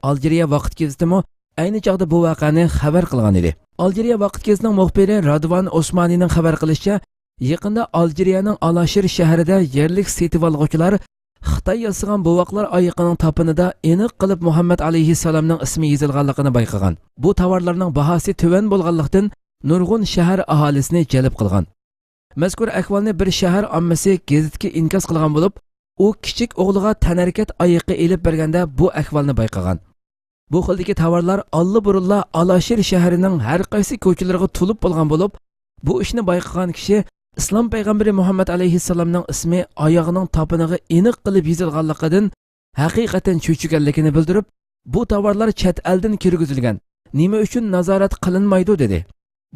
ئالجىرىيە ۋاقىت گېزىتىمۇ ئەينى چاغدا بۇ ۋەقەنى خەۋەر قىلغان ئىدى. ئالجىرىيە ۋاقىت گېزىتىنىڭ مۇخبىرى رادۋان ئوسمانىنىڭ خەۋەر قىلىشىچە، يېقىندا ئالجىرىيەنىڭ ئالاشىر شەھىرىدە يەرلىك سېتىۋالغۇچىلار خىتاي ياسىغان بوۋاقلار ئايىقىنىڭ تاپىنىدا ئېنىق قىلىپ مۇھەممەد ئەلەيھىسسالامنىڭ ئىسمى يېزىلغانلىقىنى بايقىغان. بۇ تاۋارلارنىڭ باھاسى تۆۋەن بولغانلىقتىن، نۇرغۇن شەھەر ئاھالىسىنى جەلپ قىلغان. مەزكۇر ئەھۋالنى بىر شەھەر ئاممىسى گېزىتكە ئىنكاس قىلغان بولۇپ، ئۇ كىچىك ئوغلىغا تەنھەرىكەت ئايىقى ئېلىپ بەرگەندە بۇ ئەھۋالنى بايقىغان. بۇ خىلدىكى تاۋارلار ئاللىبۇرۇنلا ئالاشىر شەھىرىنىڭ ھەر قايسى كوچىلىرىغا تولۇپ بولغان بولۇپ، بۇ ئىشنى بايقىغان كىشى ئىسلام پەيغەمبىرى مۇھەممەد ئەلەيھىسسالامنىڭ ئىسمى ئاياغىنىڭ تاپىنىغا ئېنىق قىلىپ يېزىلغانلىقىدىن ھەقىقەتەن چۆچۈگەنلىكىنى بىلدۈرۈپ، بۇ تاۋارلار چەت ئەلدىن كىرگۈزۈلگەن، نېمە ئۈچۈن نازارەت قىلىنمايدۇ؟ دېدى.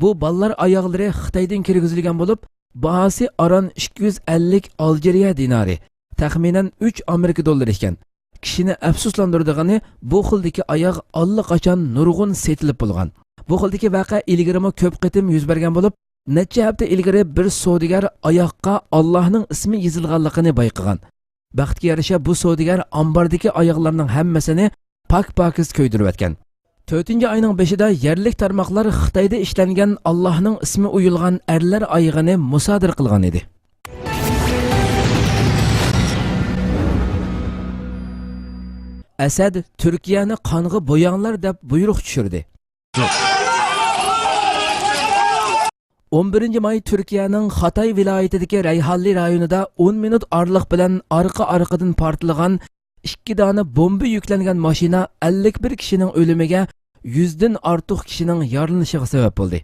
بۇ بالىلار ئاياغلىرى خىتايدىن كىرگۈزۈلگەن بولۇپ، باھاسى ئاران ئىككى يۈز ئەللىك ئالجىرىيە دىنارى، تەخمىنەن ئۈچ ئامېرىكا دوللىرى ئىكەن. كىشىنى ئەپسۇسلاندۇرىدىغىنى، بۇ خىلدىكى ئاياغ ئاللىقاچان نۇرغۇن سېتىلىپ بولغان. بۇ خىلدىكى ۋەقە ئىلگىرىمۇ كۆپ قېتىم يۈز بەرگەن بولۇپ، نەچچە ھەپتە ئىلگىرى بىر سودىگەر ئاياغقا ئاللاھنىڭ ئىسمى يېزىلغانلىقىنى بايقىغان. بەختكە يارىشا، بۇ سودىگەر ئامباردىكى ئاياغلارنىڭ ھەممىسىنى پاك-پاكىز كۆيدۈرۈۋەتكەن. تۆتىنچى ئاينىڭ بېشىدا يەرلىك تارماقلار خىتايدا ئىشلەنگەن ئاللاھنىڭ ئىسمى ئويۇلغان ئەرلەر ئايىغىنى مۇسادىرە قىلغان ئىدى. ئەسەد تۈركىيەنى قانغا بوياڭلار دەپ بۇيرۇق چۈشۈردى. ئون بىرىنچى ماي تۈركىيەنىڭ خاتاي ۋىلايىتىدىكى رەيھانلى رايونىدا ئون مىنۇت ئارىلىق بىلەن ئارقا-ئارقىدىن پارتلىغان ئىككى دانە بومبا يۈكلەنگەن ماشىنا ئەللىك بىر كىشىنىڭ ئۆلۈمىگە، يۈزدىن ئارتۇق كىشىنىڭ يارىلىنىشىغا سەۋەب بولدى.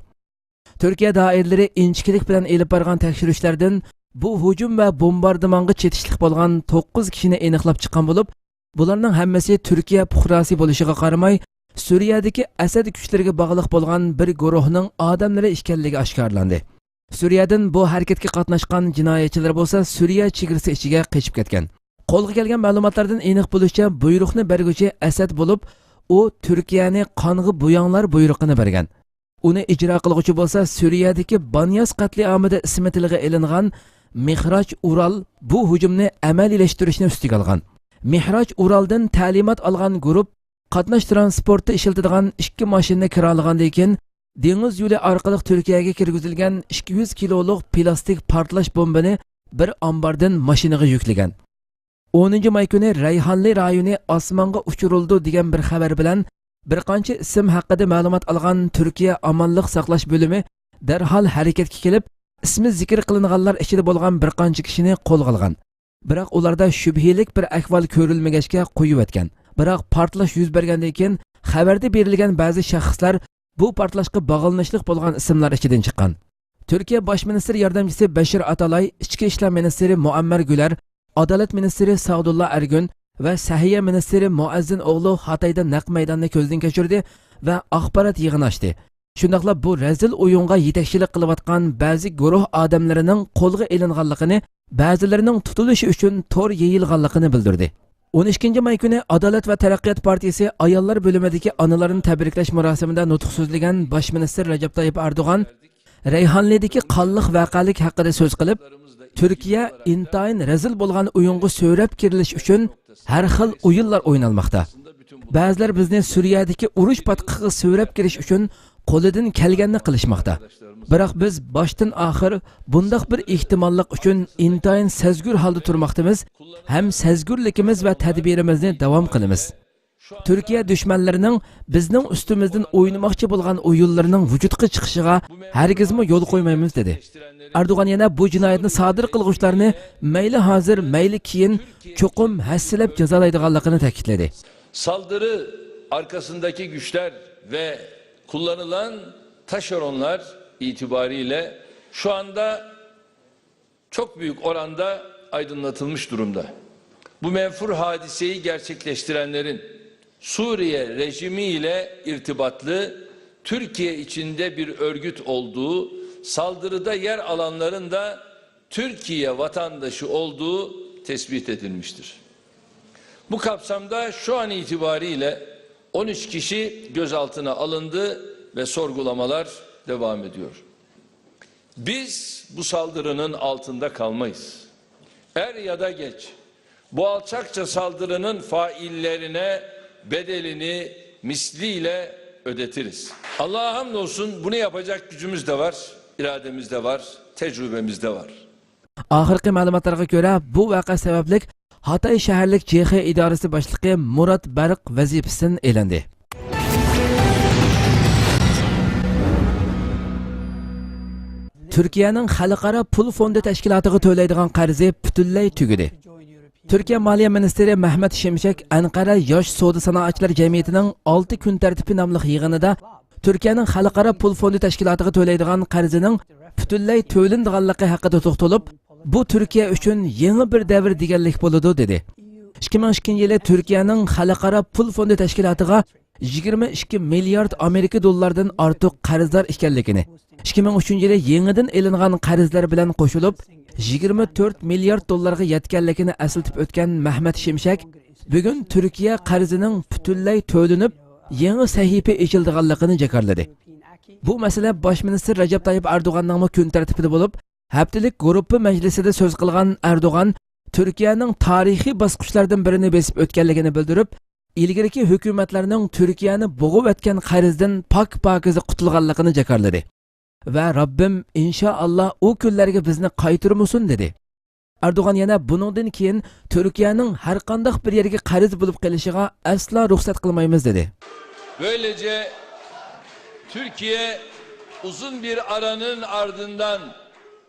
تۈركىيە دائىرىلىرى ئىنچىكىلىك بىلەن ئېلىپ بارغان تەكشۈرۈشلەردىن بۇ ھۇجۇم ۋە بومباردىمانغا چېتىشلىق بولغان توققۇز كىشىنى ئېنىقلاپ چىققان بولۇپ، بۇلارنىڭ ھەممىسى تۈركىيە پۇقراسى بولۇشىغا قارىماي، سۈرىيەدىكى ئەسەد كۈچلىرىگە باغلىق بولغان بىر گۇرۇھنىڭ ئادەملىرى ئىكەنلىكى ئاشكارىلاندى. سۈرىيەدىن بۇ ھەرىكەتكە قاتناشقان جىنايەتچىلەر بولسا سۈرىيە چېگرىسى ئىچىگە قېچىپ كەتكەن. قولغا كەلگەن مەلۇماتلاردىن ئېنىق بولۇشىچە، بۇيرۇقنى بەرگۈچى ئەسەد بولۇپ، ئۇ تۈركىيەنى قانغا بوياڭلار بۇيرۇقىنى بەرگەن. ئۇنى ئىجرا قىلغۇچى بولسا سۈرىيەدىكى بانياس قەتلىئامىدا ئىسمى تىلغا ئېلىنغان مىھراج ئۇرال بۇ ھۇجۇمنى ئەمەلىيلەشتۈرۈشنى ئۈستىگە ئالغان. مىھراج ئۇرالدىن تەلىمات ئالغان گۇرۇپ قاتناش ترانسپورتتا ئىشلىتىدىغان ئىككى ماشىنىنى كىرالىغاندىن كېيىن، دېڭىز يولى ئارقىلىق تۈركىيەگە كىرگۈزۈلگەن ئىككى يۈز كىلولۇق پىلاستىك پارتلاش بومبىنى بىر ئامباردىن ماشىنىغا يۈكلىگەن. ئونىنچى ماي كۈنى رەيھانلى رايونى ئاسمانغا ئۇچۇرۇلىدۇ دېگەن بىر خەۋەر بىلەن بىر قانچە ئىسىم ھەققىدە مەلۇمات ئالغان تۈركىيە ئامانلىق ساقلاش بۆلۈمى دەرھال ھەرىكەتكە كېلىپ، ئىسمى زىكىر قىلىنغانلار ئىچىدە بولغان بىر قانچە كىشىنى قولغا ئالغان. بىراق ئۇلاردا شۈبھىلىك بىر ئەھۋال كۆرۈلمىگەچكە قويۇۋەتكەن. بىراق پارتلاش يۈز بەرگەندىن كېيىن خەۋەردە بېرىلگەن بەزى شەخسلەر بۇ پارتلاشقا باغلىنىشلىق بولغان ئىسىملار ئىچىدىن چىققان. تۈركىيە باش مىنىستىرى ياردەمچىسى بەشىر ئاتالاي، ئىچكى ئىشلار مىنىستىرى مۇئەممەر گۈلەر، ئادالەت مىنىستىرى سەئدۇللا ئەرگۈن ۋە سەھىيە مىنىستىرى مۇئەززىن ئوغلۇ خاتايدا نەق مەيداننى كۆزدىن كەچۈردى ۋە ئاخبارات يىغىنى ئاچتى. شۇنداقلا بۇ رەزىل ئويۇنغا يېتەكچىلىك قىلىۋاتقان بەزى گۇرۇھ ئادەملىرىنىڭ قولغا ئېلىنغانلىقىنى، بەزىلىرىنىڭ تۇتۇلۇشى ئۈچۈن تور يېيىلغانلىقىنى بىلدۈردى. ئون ئىككىنچى ماي كۈنى ئادالەت ۋە تەرەققىيات پارتىيىسى ئاياللار بۆلۈمىدىكى ئانىلارنى تەبرىكلەش مۇراسىمىدا نۇتۇق سۆزلىگەن باش مىنىستىر رەجەپ تايىپ ئەردوغان، رەيھانلىدىكى قانلىق ۋەقەلىك ھەققىدە سۆز قىلىپ، تۈركىيە ئىنتايىن رەزىل بولغان ئويۇنغا سۆرەپ كىرىلىش ئۈچۈن ھەر خىل ئويۇنلار ئوينالماقتا. بەزىلەر بىزنى سۈرىيەدىكى ئۇرۇش پاتقىقىغا سۆرەپ كىرىش ئۈچۈن قولىدىن كەلگەننى قىلىشماقتا. بىراق بىز باشتىن ئاخىر بۇنداق بىر ئېھتىماللىق ئۈچۈن ئىنتايىن سەزگۈر ھالدا تۇرماقتىمىز ھەم سەزگۈرلۈكىمىز ۋە تەدبىرىمىزنى داۋام قىلىمىز. تۈركىيە دۈشمەنلىرىنىڭ بىزنىڭ ئۈستىمىزدىن ئوينىماقچى بولغان ئويۇنلىرىنىڭ ۋۇجۇدقا چىقىشىغا ھەرگىزمۇ يول قويمايمىز، دېدى. ئەردوغان يەنە بۇ جىنايەتنى سادىر قىلغۇچىلارنى مەيلى ھازىر، مەيلى كېيىن چوقۇم ھەسسىلەپ جازالايدىغانلىقىنى تەكىتلىدى. Saldırı arkasındaki güçler ve kullanılan taşeronlar itibariyle şu anda çok büyük oranda aydınlatılmış durumda. Bu menfur hadiseyi gerçekleştirenlerin Suriye rejimi ile irtibatlı Türkiye içinde bir örgüt olduğu, saldırıda yer alanların da Türkiye vatandaşı olduğu tespit edilmiştir. Bu kapsamda şu an itibariyle on üç kişi gözaltına alındı ve sorgulamalar devam ediyor. Biz bu saldırının altında kalmayız. Er ya da geç bu alçakça saldırının faillerine bedelini misliyle ödetiriz. Allah'a hamdolsun, bunu yapacak gücümüz de var, irademiz de var, tecrübemiz de var. ئاخىرقى مەلۇماتلارغا كۆرە، بۇ ۋەقە سەۋەبلىك خاتاي شەھەرلىك جې خې ئىدارىسى باشلىقى مۇرات بەرق ۋەزىپىسىدىن ئېلىندى. تۈركىيەنىڭ خەلقئارا پۇل فوندى تەشكىلاتىغا تۆلەيدىغان قەرزى پۈتۈنلەي تۈگىدى. تۈركىيە مالىيە مىنىستىرى مەھمەت شىمشەك ئەنقەرە ياش سودا سانائەتچىلەر جەمئىيىتىنىڭ ئالتە كۈن تەرتىپى ناملىق يىغىنىدا تۈركىيەنىڭ خەلقئارا پۇل فوندى تەشكىلاتىغا تۆلەيدىغان قەرزىنىڭ پۈتۈنلەي تۆلىنىدىغانلىقى ھەققىدە توختىلىپ، بۇ تۈركىيە ئۈچۈن يېڭى بىر دەۋر دېگەنلىك بولىدۇ، دېدى. ئىككى مىڭ ئىككىنچى يىلى تۈركىيەنىڭ خەلقئارا پۇل فوندى تەشكىلاتىغا يىگىرمە ئىككى مىليارد ئامېرىكا دوللاردىن ئارتۇق قەرزدار ئىكەنلىكىنى، ئىككى مىڭ ئۈچىنچى يىلى يېڭىدىن ئېلىنغان قەرزلەر بىلەن قوشۇلۇپ، يىگىرمە تۆت مىليارد دوللارغا يەتكەنلىكىنى ئەسلىتىپ ئۆتكەن مەھمەت شىمشەك، بۈگۈن تۈركىيە قەرزىنىڭ پۈتۈنلەي تۆلىنىپ، يېڭى سەھىپە ئېچىلىدىغانلىقىنى جاكارلىدى. بۇ مەسىلە باش مىنىستىر رەجەپ تايىپ ئەردوغاننىڭمۇ كۈن تەرتىپىدە بولۇپ، ھەپتىلىك گۇرۇپپا مەجلىسىدە سۆز قىلغان ئەردوغان تۈركىيەنىڭ تارىخىي باسقۇچلاردىن بىرىنى بېسىپ ئۆتكەنلىكىنى بىلدۈرۈپ، ئىلگىرىكى ھۆكۈمەتلەرنىڭ تۈركىيەنى بوغۇۋەتكەن قەرزدىن پاك-پاكىزە قۇتۇلغانلىقىنى جاكارلىدى ۋە رەببىم ئىنشائاللا ئۇ كۈنلەرگە بىزنى قايتۇرمىسۇن، دېدى. ئەردوغان يەنە بۇنىڭدىن كېيىن تۈركىيەنىڭ ھەرقانداق بىر يەرگە قەرز بولۇپ قېلىشىغا ئەسلا رۇخسەت قىلمايمىز، دېدى. Böylece Türkiye Uzun bir aranın ardından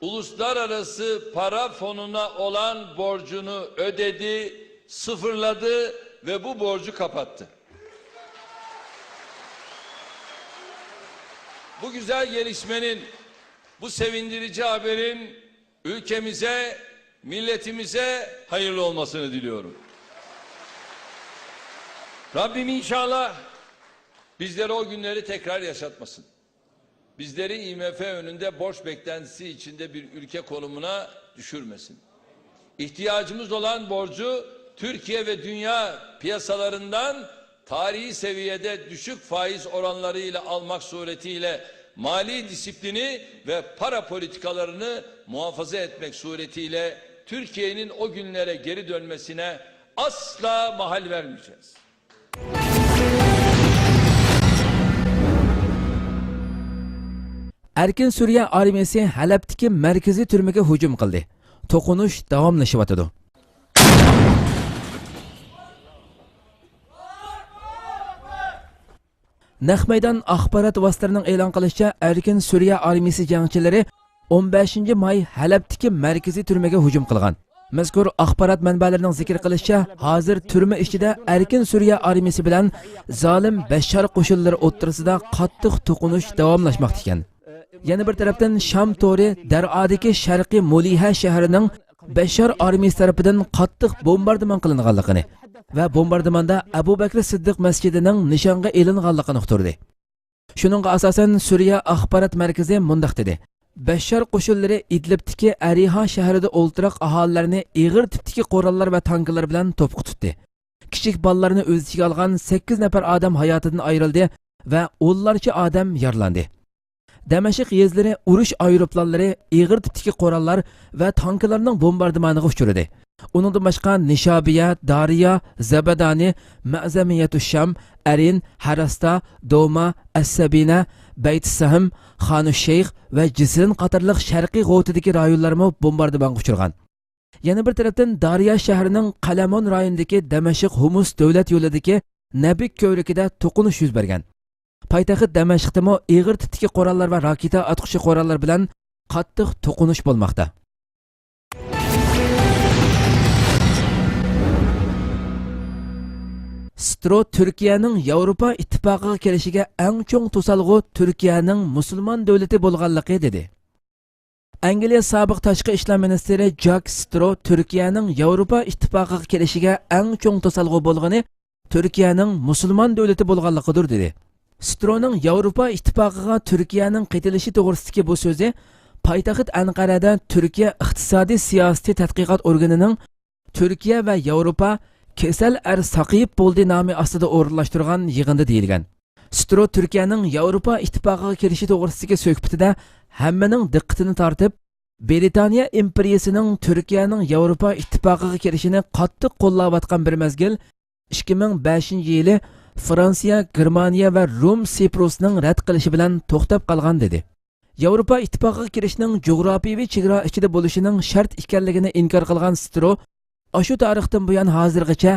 uluslararası para fonuna olan borcunu ödedi, sıfırladı ve bu borcu kapattı. Bu güzel gelişmenin, bu sevindirici haberin ülkemize, milletimize hayırlı olmasını diliyorum. Rabbim inşallah bizlere o günleri tekrar yaşatmasın. Bizleri I M F önünde borç beklentisi içinde bir ülke konumuna düşürmesin. İhtiyacımız olan borcu Türkiye ve dünya piyasalarından tarihi seviyede düşük faiz oranlarıyla almak suretiyle mali disiplini ve para politikalarını muhafaza etmek suretiyle Türkiye'nin o günlere geri dönmesine asla mahal vermeyeceğiz. ئەركىن سۈرىيە ئارمىيىسى ھەلەبتىكى مەركىزىي تۈرمىگە ھۇجۇم قىلدى. توقۇنۇش داۋاملىشىۋاتىدۇ. نەق مەيدان ئاخبارات ۋاسىتىلىرىنىڭ ئېلان قىلىشىچە، ئەركىن سۈرىيە ئارمىيىسى جەڭچىلىرى ئون بەشىنچى ماي ھەلەبتىكى مەركىزىي تۈرمىگە ھۇجۇم قىلغان. مەزكۇر ئاخبارات مەنبەلىرىنىڭ زىكىر قىلىشىچە، ھازىر تۈرمە ئىچىدە ئەركىن سۈرىيە ئارمىيىسى بىلەن زالىم بەششار قوشۇنلىرى ئوتتۇرىسىدا قاتتىق توقۇنۇش داۋاملاشماقتا ئىكەن. يەنە بىر تەرەپتىن، شام تورى دەرئادىكى شەرقىي مۇلىھە شەھىرىنىڭ بەششار ئارمىيىسى تەرىپىدىن قاتتىق بومباردىمان قىلىنغانلىقىنى ۋە بومباردىماندا ئەبۇ بەكرى سىددىق مەسچىتىنىڭ نىشانغا ئېلىنغانلىقىنى ئۇقتۇردى. شۇنىڭغا ئاساسەن، سۈرىيە ئاخبارات مەركىزى مۇنداق دېدى: بەششار قوشۇنلىرى ئىدلىبتىكى ئەرىھا شەھىرىدە ئولتۇراق ئاھالىلەرنى ئېغىر تىپتىكى قوراللار ۋە تانكىلار بىلەن توپقا تۇتتى. كىچىك بالىلارنى ئۆز ئىچىگە ئالغان سەككىز نەپەر ئادەم ھاياتىدىن ئايرىلدى ۋە ئونلارچە ئادەم يارىلاندى. دەمەشق يېزىلىرى ئۇرۇش ئايروپىلانلىرى، ئېغىر تىپتىكى قوراللار ۋە تانكىلارنىڭ بومباردىمانىغا ئۇچرىدى. ئۇنىڭدىن باشقا، نىشابىيە، دارىيا، زەبەدانى، مەزەمىيەتۇششام، ئەرىن، ھەراستا، دوما، ئەسسەبىنە، بەيتىسسەھم، خانۇششەيخ ۋە جىسرىن قاتارلىق شەرقىي غوتىدىكى رايونلارمۇ بومباردىمانغا ئۇچرىغان. يەنە بىر تەرەپتىن، دارىيا شەھىرىنىڭ قەلەمون رايونىدىكى دەمەشق ھومۇس دۆلەت يولىدىكى نەبىك كۆۋرۈكىدە توقۇنۇش يۈز بەرگەن. پايتەخت دەمەشقتىمۇ ئېغىر تىپتىكى قوراللار ۋە راكېتا ئاتقۇچى قوراللار بىلەن قاتتىق توقۇنۇش بولماقتا. سترو تۈركىيەنىڭ ياۋروپا ئىتتىپاقىغا كىرىشىگە ئەڭ چوڭ توسالغۇ تۈركىيەنىڭ مۇسۇلمان دۆلىتى بولغانلىقى، دېدى. ئەنگلىيە سابىق تاشقى ئىشلار مىنىستىرى جاك سترو تۈركىيەنىڭ ياۋروپا ئىتتىپاقىغا كىرىشىگە ئەڭ چوڭ توسالغۇ بولغىنى تۈركىيەنىڭ مۇسۇلمان دۆلىتى بولغانلىقىدۇر، دېدى. سترونىڭ ياۋروپا ئىتتىپاقىغا تۈركىيەنىڭ قېتىلىشى توغرىسىدىكى بۇ سۆزى پايتەخت ئەنقەرەدە تۈركىيە ئىقتىسادىي سىياسىتى تەتقىقات ئورگىنىنىڭ تۈركىيە ۋە ياۋروپا كېسەل ئەر ساقىيىپ بولدى نامى ئاستىدا ئورۇنلاشتۇرغان يىغىندا دېيىلگەن. سترو تۈركىيەنىڭ ياۋروپا ئىتتىپاقىغا كىرىشى توغرىسىدىكى سۆھبىتىدە ھەممىنىڭ دىققىتىنى تارتىپ، برىتانىيە ئىمپېرىيىسىنىڭ تۈركىيەنىڭ ياۋروپا ئىتتىپاقىغا كىرىشىنى قاتتىق قوللاۋاتقان بىر مەزگىل، ئىككى مىڭ بەشىنچى يىلى فرانسىيە، گېرمانىيە ۋە رۇم سېپروسنىڭ رەت قىلىشى بىلەن توختاپ قالغان، دېدى. ياۋروپا ئىتتىپاقىغا كىرىشنىڭ جۇغراپىيىۋى چېگرا ئىچىدە بولۇشىنىڭ شەرت ئىكەنلىكىنى ئىنكار قىلغان سترو، ئاشۇ تارىختىن بۇيان ھازىرغىچە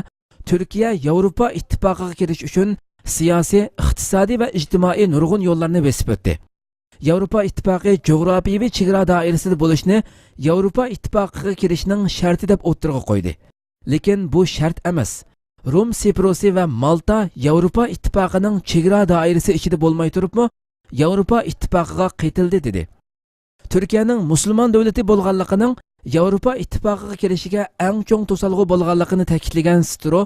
تۈركىيە ياۋروپا ئىتتىپاقىغا كىرىش ئۈچۈن سىياسىي، ئىقتىسادىي ۋە ئىجتىمائىي نۇرغۇن يوللارنى بېسىپ ئۆتتى. ياۋروپا ئىتتىپاقى جۇغراپىيىۋى چېگرا دائىرىسىدە بولۇشنى ياۋروپا ئىتتىپاقىغا كىرىشنىڭ شەرتى دەپ ئوتتۇرىغا قويدى. لېكىن بۇ شەرت ئەمەس. رۇم سېپروسى ۋە مالتا ياۋروپا ئىتتىپاقىنىڭ چېگرا دائىرىسى ئىچىدە بولماي تۇرۇپمۇ، ياۋروپا ئىتتىپاقىغا قېتىلدى، دېدى. تۈركىيەنىڭ مۇسۇلمان دۆلىتى بولغانلىقىنىڭ ياۋروپا ئىتتىپاقىغا كىرىشىگە ئەڭ چوڭ توسالغۇ بولغانلىقىنى تەكىتلىگەن سترو،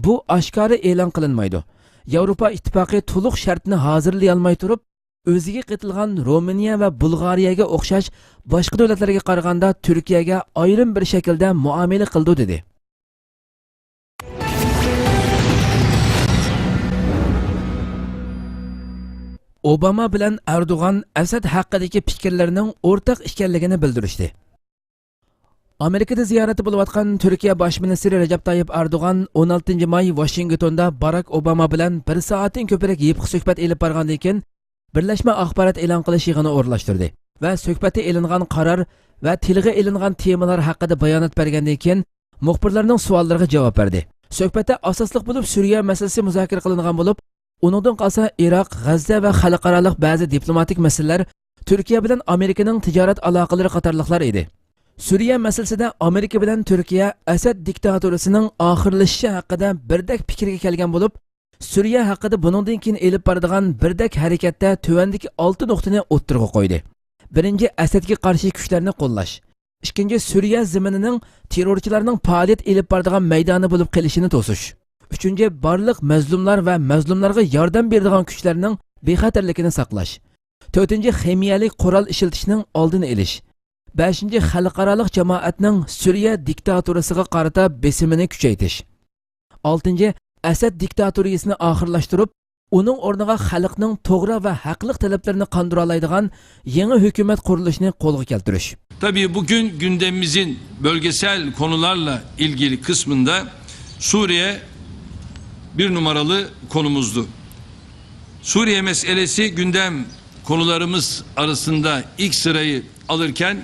بۇ ئاشكارا ئېلان قىلىنمايدۇ. ياۋروپا ئىتتىپاقى تولۇق شەرتنى ھازىرلىيالماي تۇرۇپ، ئۆزىگە قېتىلغان رومىنىيە ۋە بۇلغارىيەگە ئوخشاش باشقا دۆلەتلەرگە قارىغاندا تۈركىيەگە ئايرىم بىر شەكىلدە مۇئامىلە قىلىدۇ، دېدى. ئوباما بىلەن ئەردوغان ئەسەد ھەققىدىكى پىكىرلىرىنىڭ ئورتاق ئىكەنلىكىنى بىلدۈرۈشتى. ئامېرىكىدا زىيارەتتە بولۇۋاتقان تۈركىيە باش مىنىستىرى رەجەپ تايىپ ئەردوغان ئون ئالتىنچى ماي ۋاشىنگتوندا باراك ئوباما بىلەن بىر سائەتتىن كۆپرەك يىپىق سۆھبەت ئېلىپ بارغاندىن كېيىن، بىرلەشمە ئاخبارات ئېلان قىلىش يىغىنى ئورۇنلاشتۇردى ۋە سۆھبەتتە ئېلىنغان قارار ۋە تىلغا ئېلىنغان تېمىلار ھەققىدە بايانات بەرگەندىن كېيىن، مۇخبىرلارنىڭ سوئاللىرىغا جاۋاب بەردى. سۆھبەتتە ئاساسلىق بولۇپ سۈرىيە مەسىلىسى مۇزاكىرە قىلىنغان بولۇپ، ئۇنىڭدىن قالسا ئىراق، غەززە ۋە خەلقئارالىق بەزى دىپلوماتىك مەسىلىلەر، تۈركىيە بىلەن ئامېرىكىنىڭ تىجارەت ئالاقىلىرى قاتارلىقلار ئىدى. سۈرىيە مەسىلىسىدە ئامېرىكا بىلەن تۈركىيە ئەسەد دىكتاتۇرىسىنىڭ ئاخىرلىشىشى ھەققىدە بىردەك پىكىرگە كەلگەن بولۇپ، سۈرىيە ھەققىدە بۇنىڭدىن كېيىن ئېلىپ بارىدىغان بىردەك ھەرىكەتتە تۆۋەندىكى ئالتە نۇقتىنى ئوتتۇرىغا قويدى. بىرىنچى، ئەسەدكە قارشى كۈچلەرنى قوللاش. ئىككىنچى، سۈرىيە زېمىنىنىڭ تېررورچىلارنىڭ پائالىيەت ئېلىپ بارىدىغان مەيدانى بولۇپ قېلىشىنى توسۇش. ئۈچىنچى، بارلىق مەزلۇملار ۋە مەزلۇملارغا ياردەم بېرىدىغان كۈچلەرنىڭ بىخەتەرلىكىنى ساقلاش. تۆتىنچى، خىمىيەلىك قورال ئىشلىتىشنىڭ ئالدىنى ئېلىش. بەشىنچى، خەلقئارالىق جامائەتنىڭ سۈرىيە دىكتاتۇرىسىغا قارىتا بېسىمىنى كۈچەيتىش. ئالتىنچى، ئەسەد دىكتاتۇرىسىنى ئاخىرلاشتۇرۇپ، ئۇنىڭ ئورنىغا خەلقنىڭ توغرا ۋە ھەقلىق تەلەپلىرىنى قاندۇرالايدىغان يېڭى ھۆكۈمەت قۇرۇلۇشىنى قولغا كەلتۈرۈش. Tabii bugün gündemimizin bölgesel konularla ilgili kısmında Suriye bir numaralı konumuzdu. Suriye meselesi gündem konularımız arasında ilk sırayı alırken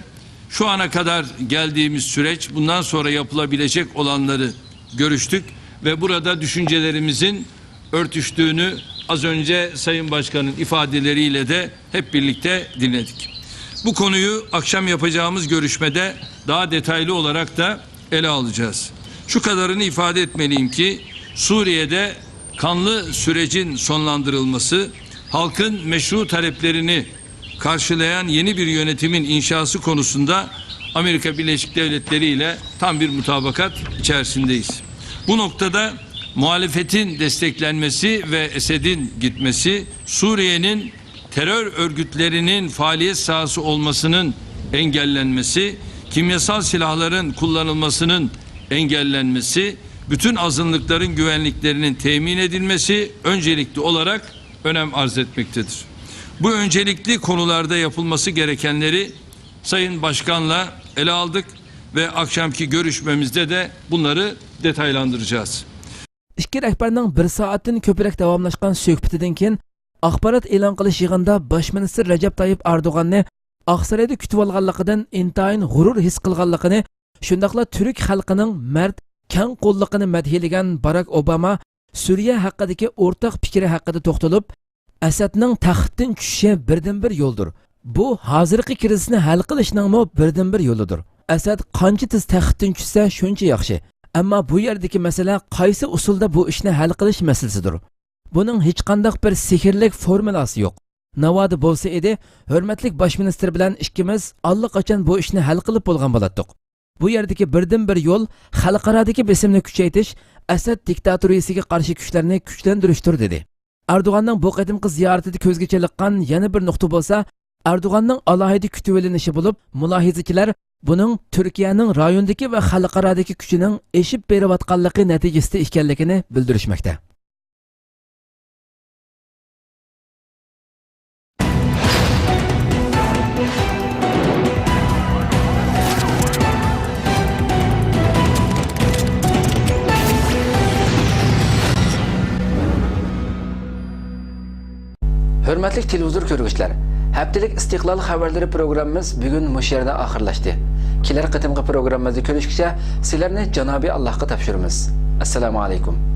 şu ana kadar geldiğimiz süreç, bundan sonra yapılabilecek olanları görüştük ve burada düşüncelerimizin örtüştüğünü az önce Sayın Başkan'ın ifadeleriyle de hep birlikte dinledik. Bu konuyu akşam yapacağımız görüşmede daha detaylı olarak da ele alacağız. Şu kadarını ifade etmeliyim ki Suriye'de kanlı sürecin sonlandırılması, halkın meşru taleplerini karşılayan yeni bir yönetimin inşası konusunda Amerika Birleşik Devletleri ile tam bir mutabakat içerisindeyiz. Bu noktada muhalefetin desteklenmesi ve Esed'in gitmesi, Suriye'nin terör örgütlerinin faaliyet sahası olmasının engellenmesi, kimyasal silahların kullanılmasının engellenmesi, bütün azınlıkların güvenliklerinin temin edilmesi öncelikli olarak önem arz etmektedir. Bu öncelikli konularda yapılması gerekenleri Sayın Başkan'la ele aldık ve akşamki görüşmemizde de bunları detaylandıracağız. ئىككى رەھبەرنىڭ بىر سائەتتىن كۆپرەك داۋاملاشقان سۆھبىتىدىن كېيىن، ئاخبارات ئېلان قىلىش يىغىنىدا باش مىنىستىر رەجەپ تايىپ ئەردوغاننى ئاقسارايدا كۈتۈۋالغانلىقىدىن ئىنتايىن غۇرۇر ھېس قىلغانلىقىنى، شۇنداقلا تۈرك خەلقىنىڭ مەرد، كەڭ قوللۇقىنى مەدھىيەلىگەن باراك ئوباما سۈرىيە ھەققىدىكى ئورتاق پىكرى ھەققىدە توختىلىپ، ئەسەدنىڭ تەختتىن چۈشۈشى بىردىنبىر يولدۇر. بۇ ھازىرقى كىرىزىسنى ھەل قىلىشنىڭمۇ بىردىنبىر يولىدۇر. ئەسەد قانچە تېز تەختتىن چۈشسە، شۇنچە ياخشى. ئەمما بۇ يەردىكى مەسىلە قايسى ئۇسۇلدا بۇ ئىشنى ھەل قىلىش مەسىلىسىدۇر. بۇنىڭ ھېچقانداق بىر سېھىرلىك فورمۇلاسى يوق. ناۋادا بولسا ئىدى، ھۆرمەتلىك باش مىنىستىر بىلەن ئىككىمىز ئاللىقاچان بۇ ئىشنى ھەل قىلىپ بولغان بولاتتۇق. بۇ يەردىكى بىردىنبىر يول خەلقئارادىكى بېسىمنى كۈچەيتىش، ئەسەد دىكتاتۇرىسىگە قارشى كۈچلەرنى كۈچلەندۈرۈشتۇر، دېدى. ئەردوغاننىڭ بۇ قېتىمقى زىيارىتىدە كۆزگە چېلىققان يەنە بىر نۇقتا بولسا، ئەردوغاننىڭ ئالاھىدە كۈتۈۋېلىنىشى بولۇپ، مۇلاھىزىچىلەر بۇنىڭ تۈركىيەنىڭ رايوندىكى ۋە خەلقئارادىكى كۈچىنىڭ ئېشىپ بېرىۋاتقانلىقى نەتىجىسىدە ئىكەنلىكىنى بىلدۈرۈشمەكتە. ھۆرمەتلىك تېلېۋىزور كۆرگۈچىلەر، ھەپتىلىك ئىستىقلال خەۋەرلىرى پروگراممىمىز بۈگۈن مۇشۇ يەردە ئاخىرلاشتى. كېلەر قېتىمقى پروگراممىمىزدا كۆرۈشكىچە سىلەرنى جانابىي ئاللاھقا تاپشۇرىمىز. ئەسسالامۇ ئەلەيكۇم.